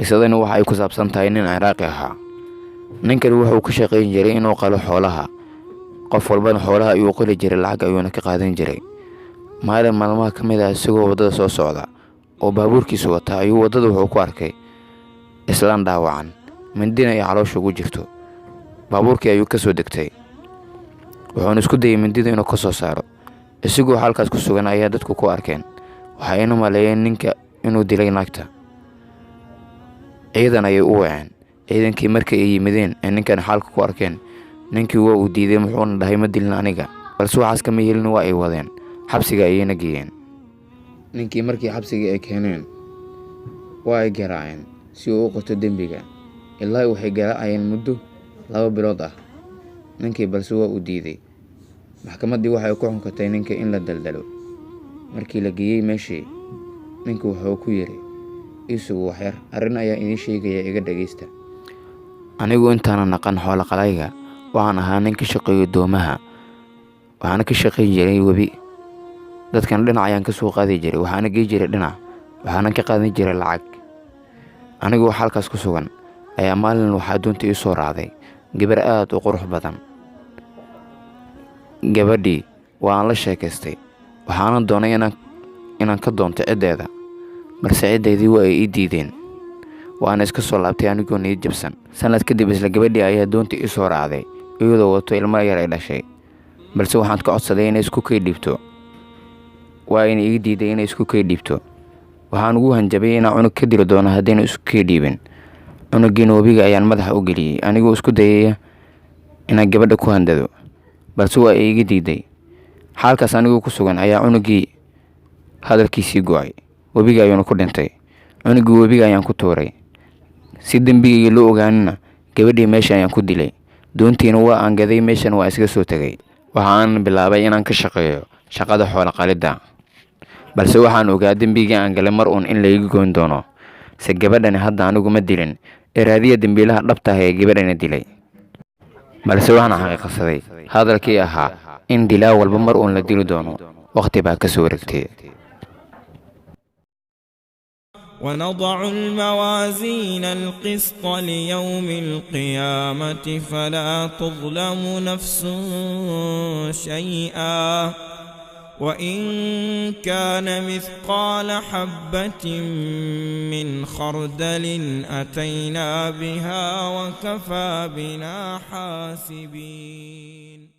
Qisadani waxa ay ku saabsan tahay nin Ciraaqi ahaa. Ninkani wuxuu ka shaqayn jiray inuu qalo xoolaha. Qof walbana xoolaha ayuu qali jiray, lacag ayuuna ka qaadan jiray. Maalin maalmaha ka mid ah, isagoo waddada soo socda oo baabuurkiisu wata, ayuu waddada wuxuu ku arkay islaan dhaawacan, mindina ay caloosha ugu jirto. Baabuurkii ayuu ka soo degtay, wuxuuna isku dayay mindida inuu ka soo saaro. Isagoo halkaas ku sugan ayaa dadku ku arkeen, waxayna maleeyeen ninka inuu dilay naagta. Ciidan ayay u waceen. Ciidankii markii ay yimideen ee ninkan xaalka ku arkeen, ninkii waa uu diiday, wuxuuna dhahay, "Ma dilin aniga." Balse waxaas kama yeelin, waa ay wadeen, xabsiga ayayna geeyeen. Ninkii markii xabsigii ay keeneen, waa ay garaaceen si uu u qirto dembiga. Ilaa waxay garaacayeen muddo 2 bilood ah ninkii, balse waa uu diiday. Maxkamaddii waxay ku xukuntay ninka in la daldalo. Markii la geeyey meeshii, ninku wuxuu ku yidhi, "Isugu waxyar, arrin ayaa idiin sheegaya, iga dhageysta. Anigu intaanan naqan xoolo qalayga, waxaan ahaa nin ka shaqeeyo doomaha, waxaana ka shaqayn jiray webi. Dadkan dhinac ayaan ka soo qaadi jiray, waxaana gey jiray dhinac, waxaana ka qaadan jiray lacag. Anigoo halkaas ku sugan ayaa maalin waxaa doonta ii soo raacday gabar aad u qurux badan. Gabadhii waan la sheekaystay, waxaana doonay inaan ka doonto ciddeeda, balse ciddeydii waa ay ii diideen. Waana iska soo laabtay anigoo niyad jabsan. Sanad kadib, isla gabadhii ayaa doonta ii soo raacday, iyadoo wato ilmo yar ay dhashay. Balse waxaan ka codsaday inay isku kay dhiibto, waa ayna iga diiday inay isku kay dhiibto. Waxaan ugu hanjabay inaan cunug ka dili doono haddayna isku kay dhiibin. Cunugiina webiga ayaan madaxa u geliyey, anigoo isku dayaya inaan gabadha ku handado, balse waa ay iga diiday. Xaalkaas anigoo ku sugan ayaa cunugii hadalkiisii go'ay, webiga ayuuna ku dhintay. Cunugii webiga ayaan ku tuuray si dembigayga loo ogaanina. Gabadhii meesha ayaan ku dilay, doontiina waa aan gaday, meeshan waa iskaga soo tegay. Waxa aan bilaabay inaan ka shaqeeyo shaqada xoolo qalidda, balse waxaan ogaa dembigii aan galay mar uun in layga goyn doono. Se gabadhani hadda anigu ma dilin ee raadiya dembiilaha dhabta ah ee gabadhani dilay. Balse waxaan xaqiiqsaday hadalkii ahaa in dilaa walba mar uun la dili doono. Waqti baa ka soo wareegtay. ونضع الموازين القسط ليوم القيامة فلا تظلم نفس شيئا وإن كان مثقال حبة من خردل أتينا بها وكفى بنا حاسبين.